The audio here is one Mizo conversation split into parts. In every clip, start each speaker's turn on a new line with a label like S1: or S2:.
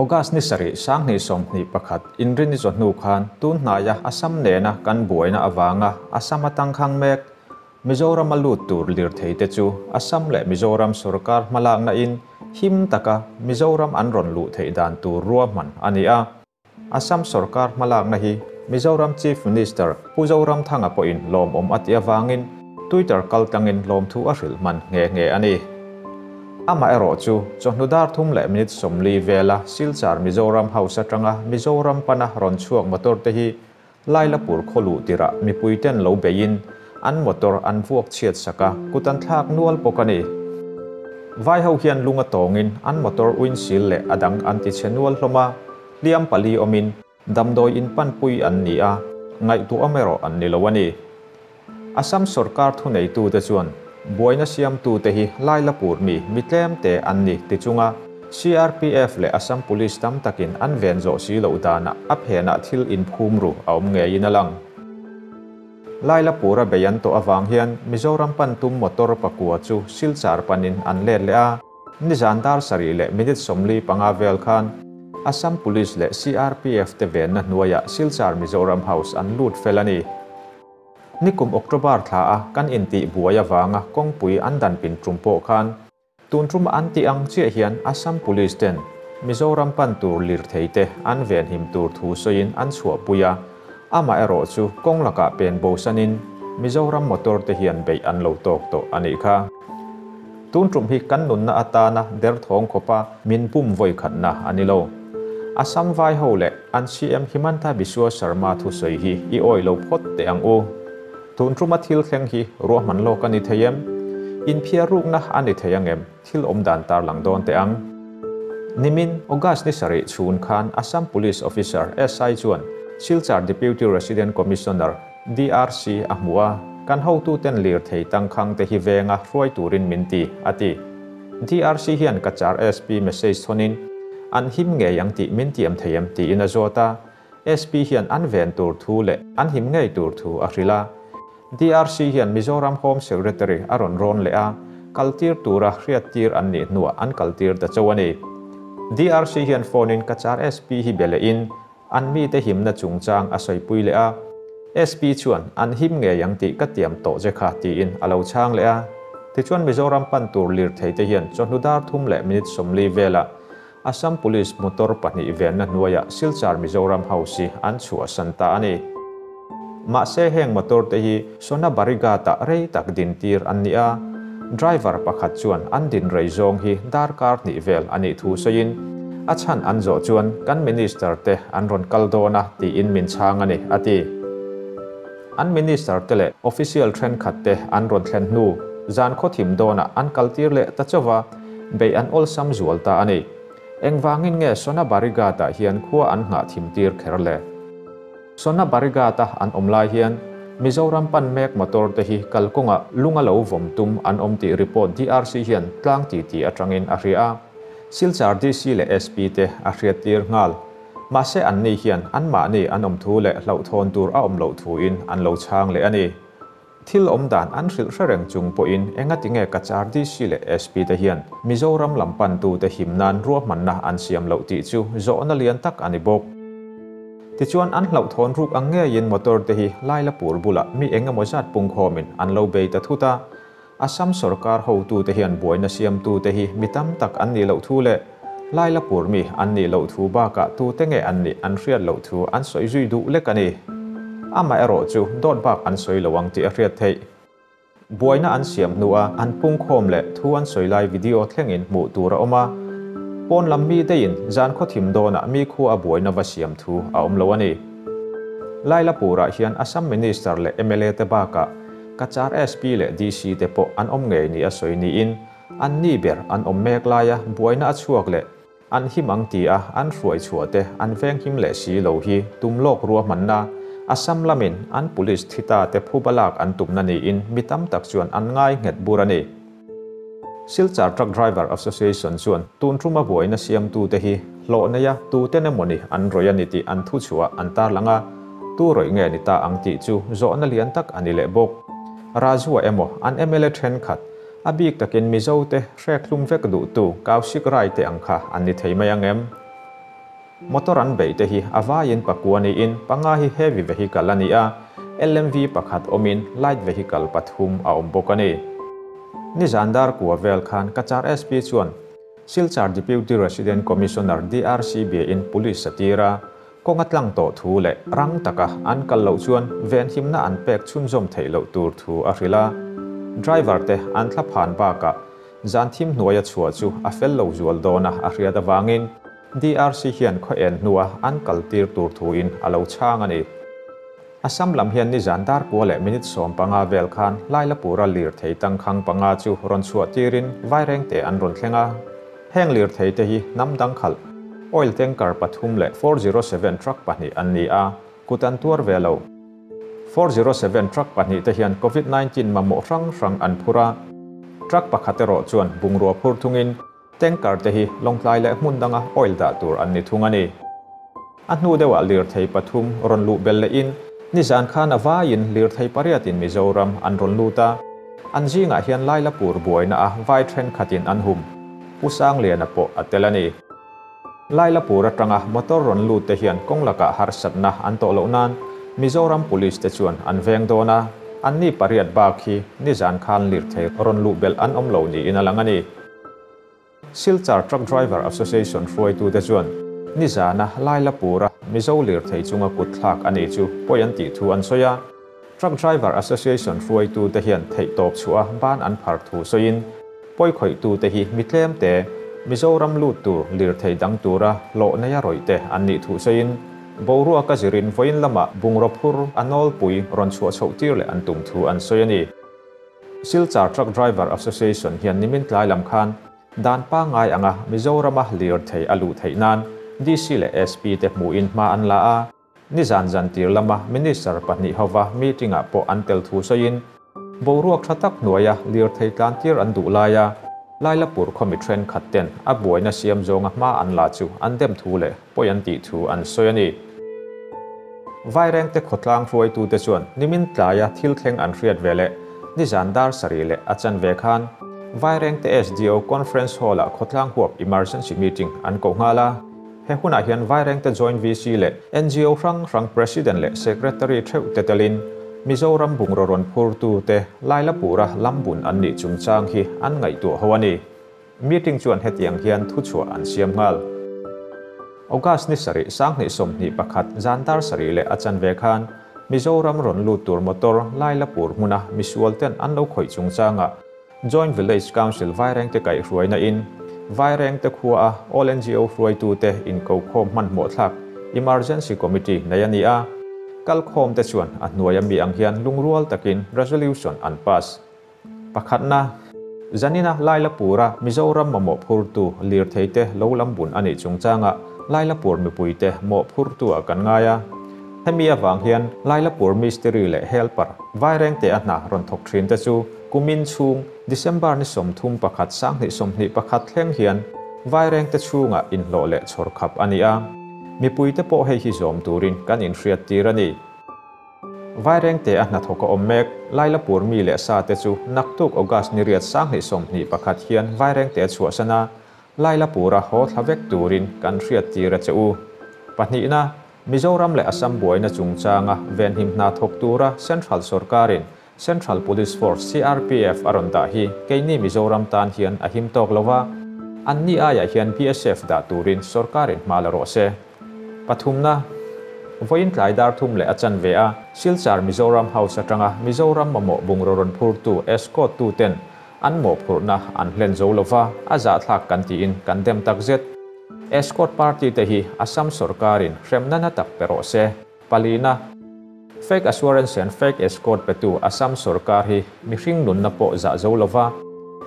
S1: August ni sarih 2021 Inrinni chawhnu khan tun hnaia Assam nena kan buaina avanga Assam a tangkhang mek Mizoram a lut tur lirthei te chu Assam leh Mizoram sorkar hmalakna in him taka Mizoram an rawn luh theih dan tur ruahman a ni a. Assam sorkar hmalakna hi Mizoram Chief Minister Pu Zoramthanga pawhin lawmawm a tih avangin Twitter kaltlangin lawmthu a hrilh hman nghe nghe a ni. Amaherawh chu chawhnu dar thum leh minute 40 vela Silchar Mizoram House atanga Mizoram pana rawn chhuak motor te hi Lailapur khaw luh tirah mipuiten lo beiin an motor an vuak chhiat sak a, kut an thlak nual bawk a ni. Vai ho hian lung a tawngin an motor windshield leh a dang an ti chhe nual hlawm a, hliam pali awmin damdawi in panpui an ni a, ngaihtuahawm erawh an ni lo a ni. Assam sorkar thuneitute chuan buaina siamtute hi Lailapur mi mi tlemte an ni ti chunga CRPF leh Assam Police tam takin an ven zawh si loh danah a phenah thil inphum ru a awm ngeiin a lang. Lailapura bei an tawh avang hian Mizoram pan tum motor pakua chu Silchar panin an let leh a, nizan dar sarih leh minute 45 vel khan Assam Police leh CRPF te venna hnuaiah Silchar Mizoram House an lut fel a ni. Nikum October thla a kan intih buai avanga kawngpui an dan pin tum pawh khan tun tum an tih ang chiah hian Assam Police ten Mizoram pan tur lirthei te an venhim tur thu sawiin an chhuahpui a, amaherawh chu kawng lakah pen bosanin Mizoram motor te hian beih an lo tawk tawh a nih kha. Tun tum hi kan nunna atana derthawng khawpa min pum vawi khatna a ni lo. Assam vai ho leh an CM Himanta Biswa Sarma thusawi hi i awih lo phawt teh ang u. Tun tuma thil thleng hi ruahman lawk a ni thei em? Inphiar rukna a ni thei ang em? Thil awm dan tarlang dawn teh ang. Nimin, August ni sarih chhun khan Assam Police Officer SI chuan Silchar Deputy Resident Commissioner, DRC, a hmu a, kan hotuten lirthei tangkhang te hi venga hruai turin min ti, a ti. DRC hian Cachar SP message thawnin an him ngei ang tih min tiam thei em tiin a zawt a, SP hian an ven tur thu leh an him ngei tur thu a hrilh a. DRC hian Mizoram Home Secretary a rawn rawn leh a, kaltir tura hriattir an nih hnuah an kaltir ta chauh a ni. DRC hian phone in Cachar SP hi be lehin an mite himna chungchang a sawipui leh a, SP chuan an him ngei ang tih ka tiam tawh che kha tiin a lo chhang leh a. Tichuan Mizoram pan tur lirthei te hian chawhnu dar thum leh minute 40 velah Assam Police motor pahnih venna hnuaiah Silchar Mizoram House hi an chhuahsan ta a ni. Mahse heng motor te hi Sona Barighat-ah rei tak din tir an ni a, driver pakhat chuan an din rei zawng hi darkar hnih vel a nih thu sawiin, a chhan an zawh chuan kan minister te an rawn kal dawn a tiin min chhang a ni, a ti. An minister te leh official thenkhat te an rawn thlen hnu zan khaw thim dawnah an kaltir leh ta chauh va, beih an awlsam zual ta a ni. Engvangin nge Sona Barighat-ah hian khua an nghah thim tir kher le? Sona Barighat-a an awm lai hian Mizoram pan mek motor te hi kalkawngah lung a lo vawm tum an awm tih report DRC hian tlang titi atangin a hria a. Silchar DC leh SP te a hriattir nghal. Mahse anni hian anmahni an awm thu leh hlauhthawn tur a awm loh thuin an lo chhang leh a ni. Thil awm dan an hrilh hre reng chung pawhin engati nge Cachar DC leh SP te hian Mizoram lam pantute him nan ruahmanna an siam loh tih chu zawhna lian tak a ni bawk. Tichuan an hlauhthawn ruk ang ngeiin motor te hi Lailapur bulah mi eng emaw zat pungkhawmin an lo bei ta thut a. Assam sorkar hotute hian buaina siamtute hi mi tam tak an nih loh thu leh Lailapur mi an nih loh thu bakah tute nge an nih an hriat loh thu an sawi zui duh lek a ni. Amaherawh chu dawt bak an sawi lo ang tih a hriat theih. Buaina an siam hnua an pungkhawm leh thu an sawi lai video thlengin hmuh tur a awm a, pawn lam mi deihin zan khaw thim dawnah mi khua a buaina va siam thu a awm lo a ni. Lailapurah hian Assam Minister leh mla te bakah Cachar SP leh DC te pawh an awm ngei ni a sawi niin an ni ber an awm mek laia buaina a chhuak leh an him ang ti a an hruai chhuah te an veng him leh si lo hi tum lawk ruahmanna Assam lamin an police thi ta te phuba lak an tumna niin mi tam tak chuan an ngai nghet bur a ni. Silchar Truck Driver Association chuan tun tuma buaina siamtute hi hlawh neia tuten emawni an rawih a ni tih an thuchhuah an tarlang a, tu rawih nge ni ta ang tih chu zawhna lian tak a ni leh bawk. Rajua emaw an mla thenkhat, a bik takin Mizo te hrek hlum vek duhtu Kaushik Rai te ang kha an ni thei mai ang em? Motor an beih te hi a vaiin pakua niin panga hi heavy vehicle a ni a, LMV pakhat awmin light vehicle pathum a awm bawk a ni. Nizan dar kua vel khan Cachar SP chuan Silchar Deputy Resident Commissioner DRC biain Police a tir a, kawng a tlang tawh thu leh rang taka an kal loh chuan venhimna an pek chhunzawm theih loh tur thu a hrilh a. Driver te an thla phan bakah zan thim hnuaia chhuah chu a fel lo zual dawn a a hriat avangin DRC hian khaw en hnua an kal tir tur thuin a lo chhang a ni. Assam lam hian nizan dar kua leh minute 15 vel khan Lailapura lirthei tangkhang panga chu rawn chhuah tirin Vairengte an rawn thleng a. Heng lirthei te hi hnam dang khalh, oil tanker pathum leh 407 truck pahnih an ni a, kut an tuar ve lo. 407 truck pahnih te hian Covid 19 mamawh hrang hrang an phur a. Truck pakhat erawh chuan bungrua phur thungin Tanker te hi Lawngtlai leh hmun danga oil dah tur an ni thung a ni. A hnu deuhah lirthei pathum rawn luh bel lehin nizan khan a vaiin lirthei pariatin Mizoram an rawn lut a. An zingah hian Lailapur buaina a vai thenkhatin an hum. Pu Sangliana pawh a tel a ni. Lailapur atanga motor rawn lut te hian kawng lakah harsatna an tawh loh nan Mizoram Police te chuan an veng dawn a, anni pariat bak hi nizan khan lirthei rawn luh belh an awm lo niin a lang a ni. Silchar Truck Driver Association hruaitute chuan nizana Lailapura Mizo lirthei chunga kut thlak a ni chu pawi an tih thu an sawi a. Truck Driver Association hruaitute hian theihtawp chhuah a ban an phar thu sawiin pawi khawihtute hi mi tlem te Mizoram lut tur lirthei dang tura hlawh neia rawih te an nih thu sawiin boruaka zirin vawiin lamah bungraw phur a nawlpui rawn chhuah chhoh tir leh an tum thu an sawi a ni. Silchar Truck Driver Association hian nimin tlai lam khan dan pangngai anga Mizorama lirthei a luh theih nan DC leh SP te hmuhin hma an la a, nizan zan tir lama Minister pahnih hova meeting ah pawh an tel thu sawiin boruak tha tak hnuaia lirthei tlan tir an duh laia Lailapur khawmi thenkhat ten a buaina siam zawnga hma an la chu an dem thu leh pawi an tih thu an sawi a ni. Vairengte khawtlang hruaitute chuan nimin tlaia thil thleng an hriat ve leh nizan dar sarih leh a chanve khan Vairengte SDO Conference Hall-ah khawtlang huap emergency meeting an koh nghal a. He hunah hian Vairengte Joint VC leh NGO hrang hrang President leh Secretary theuh te telin Mizoram bungraw rawn phurtute Lailapura lambun an nih chungchang hi an ngaihtuah ho a ni. Meeting chuan hetiang hian thuchhuah an siam nghal. August ni sarih 2021 zan dar sarih leh a chanve khan Mizoram rawn lut tur motor Lailapur hmuna misual ten an lo khawih chungchangah Joint Village Council Vairengte kaihhruaina in Vairengte khua a All NGO hruaitute inkokhawm hmanhmawh thlak Emergency Committee nei a ni a. Kalkhawm te chuan a hnuaia mi ang hian lungrual takin resolution an pass. Pakhatna, Zanina Lailapura Mizoram mamawh phurtu lirtheite lo lam bun a nih chungchangah Lailapur mipuite mawh phurtu-ah kan ngai a. Hemi avang hian Lailapur mistiri leh helper Vairengte a hna rawn thawk thin te chu kumin chhung December ni 31 2021 thleng hian Vairengte chhungah inhlawh leh chhawr khap a ni a. Mipuite pawh hei hi zawm turin kan inhriat tir a ni. Vairengte a hnathawk a awm mek, Lailapur mi leh sa te chu naktuk August ni riat 2021 hian Vairengte a chhuahsan a, Lailapura haw thla vek turin kan hriat tir a che u. Pahnihna, Mizoram leh Assam buaina chungchanga venhim hna thawk tura Central sorkarin Central Police Force, CRPF, a rawn dah hi keini Mizoram tan hian a him tawk lo va, anni aiah hian BSF dah turin sorkarin hma la rawh se. Pathumna, Vawiin tlai dar thum leh a chanve a, Silchar Mizoram House atanga Mizoram mamawh bungraw rawn phurtu escort tu ten an mawhphurhna an hlen zo lova, a zahthlak kan tiin kan dem takzet. Escort party te hi Assam sorkarin hremna na tak pe rawh se. Palina, Fake assurance and fake escort petu Assam sorkar hi mihring nunna pawh zah zo lova,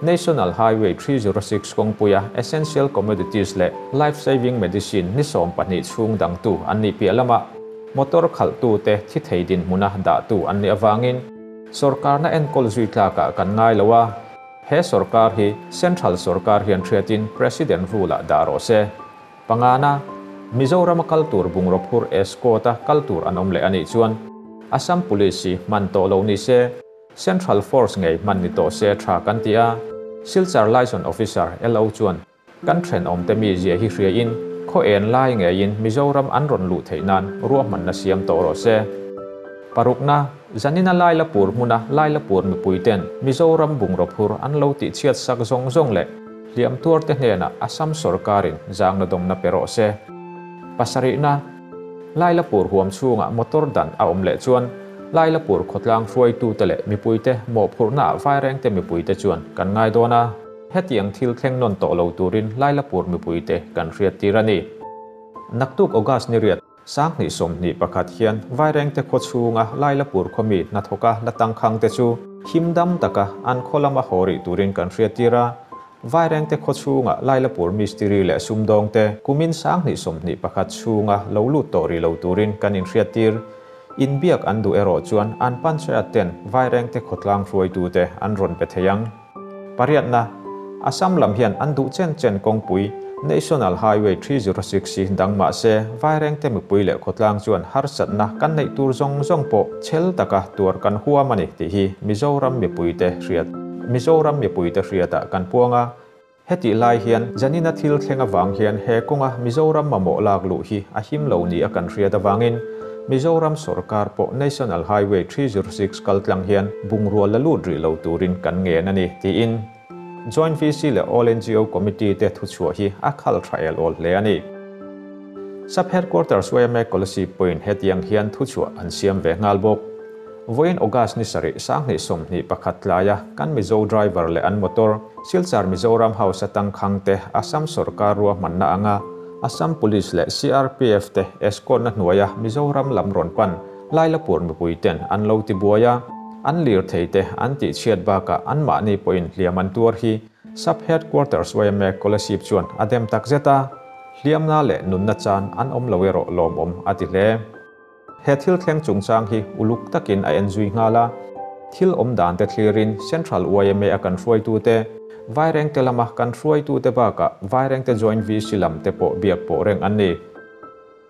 S1: National Highway 306 kawngpuia essential commodities leh life-saving medicine ni 12 chhung dangtu an nih piah lamah motor khalhtute thi thei dinhmuna dahtu an nih avangin sorkarna enkawl zui tlakah kan ngai lo a. He sorkar hi Central sorkar hian hriatin President rule-ah dah rawh se. Pangana, Mizorama kal tur bungraw phur escort a kal tur an awm leh a nih chuan Assam Police hi hman tawh lo ni se, Central Force ngei hman ni tawh se tha kan ti a. Silchar Liaison Officer, LO chuan kan thenawmte mi zia hi hriain khaw en lai ngeiin Mizoram an rawn luh theih nan ruahmanna siam tawh rawh se. Parukna, Zanina Lailapur hmuna Lailapur mipuiten Mizoram bungraw phur an lo tihchhiat sak zawng zawng leh hliam tuarte hnenah Assam sorkarin zangna dawmna pe rawh se. Pasarihna, Lailapur huam chhungah motor dan a awm leh chuan Lailapur khawtlang hruaitute leh mipuite mawhphurhnaah vairengte mipuite chuan kan ngai dawn a. Hetiang thil thleng nawn tawh lo turin Lailapur mipuite kan hriattir a ni. Naktuk August ni riat 2021 hian Vairengte khaw chhunga Lailapur khawmi hnathawka la tangkhangte chu him dam taka an khaw lama haw rih turin kan hriattir a. Vairengte khaw chhunga Lailapur mistiri leh sumdawngte kumin 2021 chhunga lo lut tawh rih lo turin kan inhriattir. Inbiak an duh erawh chuan an panchayat ten Vairengte khawtlang hruaitute an rawn pe thei ang. Pariatna, Assam lam hian an duh chen chen kawngpui, National Highway 306 hi dang mah se, Vairengte mipui leh khawtlang chuan harsatna kan neih tur zawng zawng pawh chhel taka tuar kan huam a ni tih hi Mizoram mipuite hriat Mizoram mipuite hriatah kan puang a. Hetih lai hian Janina thil thleng avang hian he kawnga Mizoram mamawh lak luh hi a him lo ni a kan hriat avangin Mizoram sorkar pawh National Highway 306 kaltlang hian bungrua la lut rih lo turin kan ngen a ni, tiin Joint VC leh All NGO Committee te thuchhuah hi a khal tha el awl hle a ni. Sub Headquarters yma Kolasib pawhin hetiang hian thuchhuah an siam ve nghal bawk. Vawiin August ni sarih 2021 tlaia kan Mizo driver leh an motor Silchar Mizoram House atang khangte Assam sorkar ruahmanna anga Assam Police leh CRPF te escort-na hnuaia Mizoram lam rawn pan Lailapur mipui ten an lo ti buai a, an lirthei te an tihchhiat bakah anmahni pawhin hliam an tuar hi Sub Headquarters yma Kolasib chuan a dem tak zet a, hliamna leh nunna chan an awm lo erawh lawmawm a ti hle. He thil thleng chungchang hi uluk takin a en zui nghal a, thil awm dan te thlirin Central yma a kan hruaitute, Vairengte lama kan hruaitute bakah Vairengte Joint VC lam te pawh biak pawh reng an ni.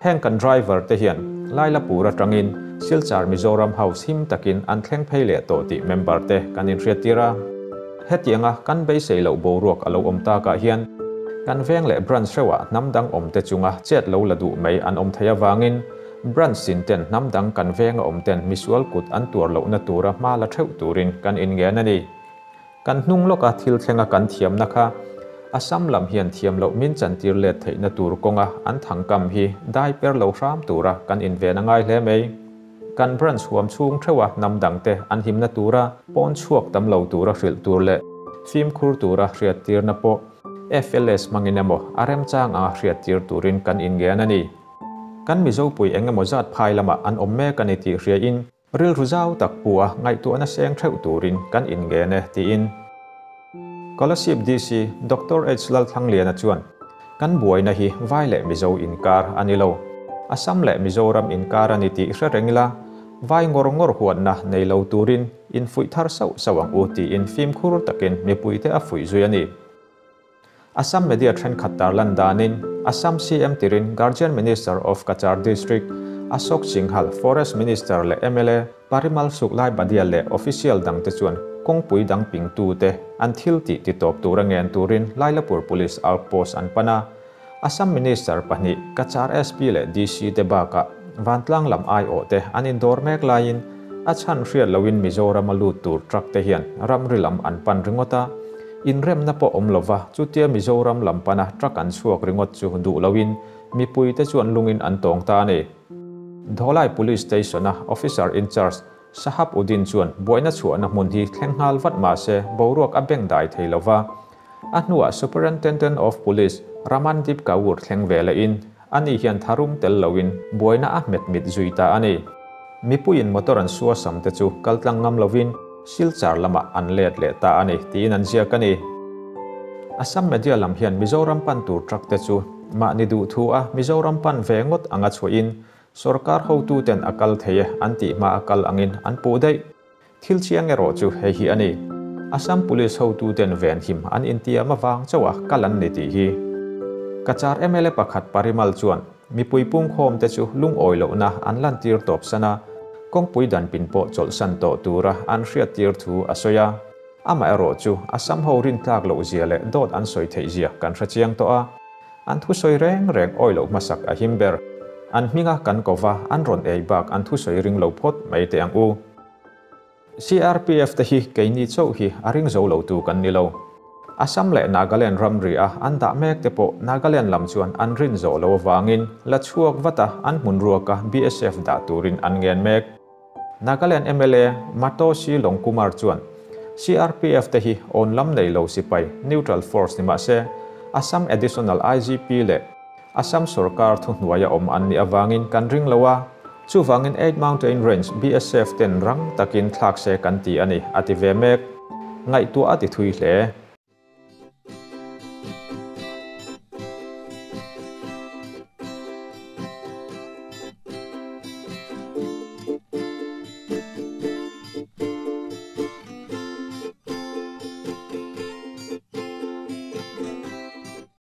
S1: Heng kan driver te hian Lailapur atangin Silchar Mizoram House him takin an thleng phei leh tawh tih member te kan inhriattir a. Hetianga kan beisei loh boruak a lo awm takah hian kan veng leh branch hreuhah hnam dang awm te chunga chet lo la duh mai an awm thei avangin branch sin ten hnam dang kan venga awm ten misual kut an tuar lohna tura hma la theuh turin kan inngen a ni. Kan hnung lawka thil thlenga kan thiamna kha Assam lam hian thiam loh min chantir let theihna tur kawnga an thangkam hi dai per lo hram tura kan inven a ngai hle mai. Kan branch huam chhung theuha hnam dangte an himna tura pawn chhuak tam lo tura hrilh tur leh fimkhur tura hriattirna pawh FLS hmangin emaw a remchang anga hriattir turin kan inngen a ni. Kan Mizopui engemaw zat phai lamah an awm mek a ni tih hriain Rilru zau tak pu a ngaihtuahna seng theuh turin kan inngen e, tiin Kolasib DC Doctor H Lalthlangliana chuan, Kan buaina hi Vai leh Mizo inkar a ni lo. Assam leh Mizoram inkar a ni tih hre reng ila, Vai ngawr ngawr huatna nei lo turin infuih thar sauh sauh ang u tiin fimkhur takin mipuite a fuih zui a ni. Assam media thenkhat tarlan danin Assam CM tirin Guardian Minister of Cachar District Ashok Singhal, Forest Minister leh mla Parimal Suklai Badia leh official dangte chuan kawngpui dang pingtute an thil tih titawp tura ngen turin Lailapur Police Outpost an pan a. Assam Minister pahnih Cachar SP leh DC te bakah vantlang lam aiawhte an indawr mek laiin a chhan hriat loin Mizoram a lut tur truck te hian ramri lam an pan ringawt a, inremna pawh awm lova chutia Mizoram lam pana truck an chhuak ringawt chu duh loin mipui te chuan lungin an tawng ta a ni. Dholai Police Station-a Officer in Charge Sahab Uddin chuan buaina chhuahna hmun hi thleng nghal vat mahse boruak a beng dai thei lova, A hnuah Superintendent of Police Ramandeep Kaur thleng ve lehin ani hian tharum tel loin buaina a hmet mit zui ta a ni. Mipuiin motor an suasam te chu kaltlang ngam lovin Silchar lamah an let leh ta a ni tiin an ziak a ni. Assam media lam hian Mizoram pan tur truck te chu mahni duh thu a Mizoram pan ve ngawt anga chhuahin sorkar hotuten a kal thei e an tih hma a kal angin an puh daih. Thil chiang erawh chu hei hi a ni, Assam Police hotuten venhim an intiam avang chauh a kal an ni tih hi. Cachar mla pakhat Parimal chuan mipui pungkhawm te chu lungawi lohna an lantir tawp san a, kawngpui danpin pawh chawlhsan tawh tura an hriattir thu a sawi a. Amaherawh chu Assam ho rintlak loh zia leh dawt an sawi theih zia kan hre chiang tawh a. An thusawi reng reng awi loh hmasak a him ber. An hminga kan ko va, an rawn ei bak an thusawi ring lo phawt mai teh ang u. CRPF te hi keini chauh hi a ring zo lo tu kan ni lo. Assam leh Nagaland ramri a an dah mek te pawh Nagaland lam chuan an rin zawh lo avangin la chhuak vat a an hmun ruaka BSF dah turin an ngen mek. Nagaland mla Matoshi Longkumar chuan CRPF te hi awn lam nei lo sipai, neutral force, ni mah se Assam Additional IGP leh Assam sorkar thuhnuaia awm an nih avangin kan ring lo a, chuvangin Eight Mountain Range BSF ten rang takin thlak se kan ti a ni, a ti ve mek. Ngaihtuah a ti thui hle.